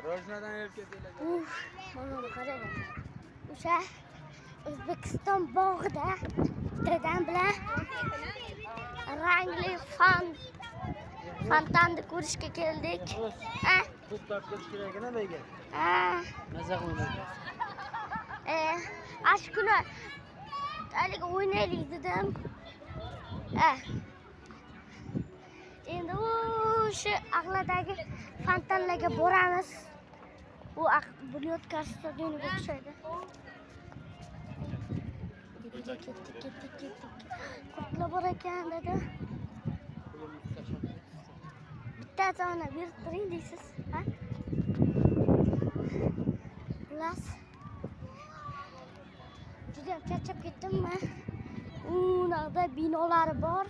Rojnadan olib ketinglar. Uf, mana buni qaranglar. O'sha O'zbekiston bog'ida dadam bilan rangli fontanni ko'rishga keldik. Ha? To'p tortib kelish kerak ekan bu yerga. Ha. Maza qilib. Shu kuni haligi o'ynaylik dedim. Ha. Endi o'sha ag'ladagi fontanlarga boramiz. Bu Bunyodkor stadioniga o'xshaydi. Ketdik, ketdik, ketdik, ketdik. Ko'plar bor ekan dedi. Bitta ona berib turing deysiz, ha? Xullas, judayam charchab ketdimmi? Unaqada binolari bor.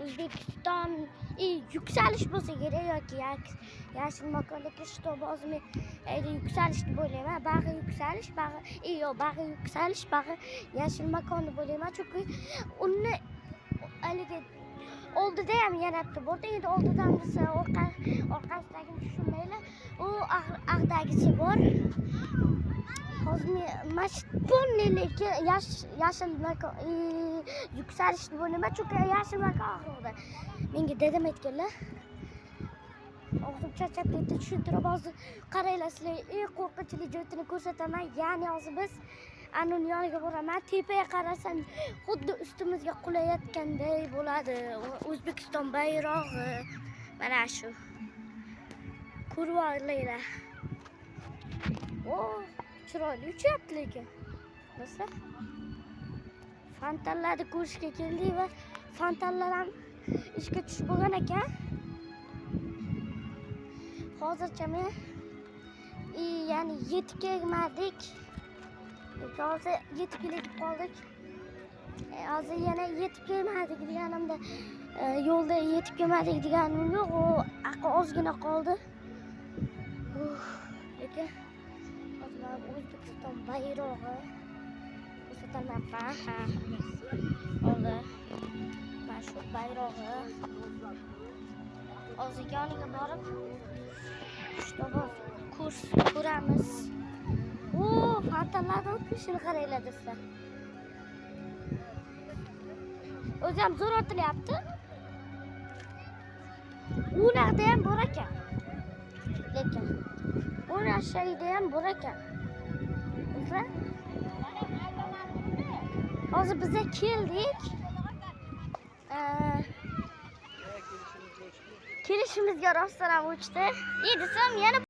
O'zbekiston yuksalish bo'lsa kerak yoki yashil makonda чтобы hozir men endi yuksalish deb o'ylayman. Bag'i yuksalish, bag'i yo'q, bag'i yuksalish, bag'i yashil makon deb o'ylayman. Chunki uni haligi oldida ham yana bitta borda, endi oldidan desa orqasidagini tushunmanglar. U ag'dagisi bor. Hozir men mana shu полный lekin yashil makon yuksalish deb o'ylayman, chunki yashil makon oxirida. Menga dadam aytganlar. Og'zim charchab ketdi, tushuntirib hozir qaranglar, sizlarga eng qo'rqinchli joyini ko'rsataman. Ya'ni hozir biz anuni yoniga boraman. Tepaga qarasam xuddi ustimizga qulayotganday bo'ladi. O'zbekiston bayrog'i mana shu. Ko'rib olinglar. O, chiroyli uchyapti lekin. Do'stlar, fontanlarni ko'rishga keldik va fontanlar ham ishga tushib bo'lgan ekan. Hozircha men ya'ni yetib kelmadik. Lekin hozir yetib kelib qoldik. Hozir yana yetib kelmadik deganimda yo'lda yetib kelmadik deganim yo'q. U aql ozgina qoldi. Lekin hozir mana bu O'zbekiston bayrog'i ko'rsataman. Ha. Oldi. Mana shu bayrog'i. Hozir yoniga borib чтобы kurs ko'ramiz. O, fontanlarni o'tishini qaranglar do'stlar. O'zi ham zo'r otilyapti. Unaqda ham bor ekan. Lekin uni aşağıda ham bor ekan. Do'stlar. Hozir biza keldik. Kelishimizga rostdan ham uchdi. Desam yana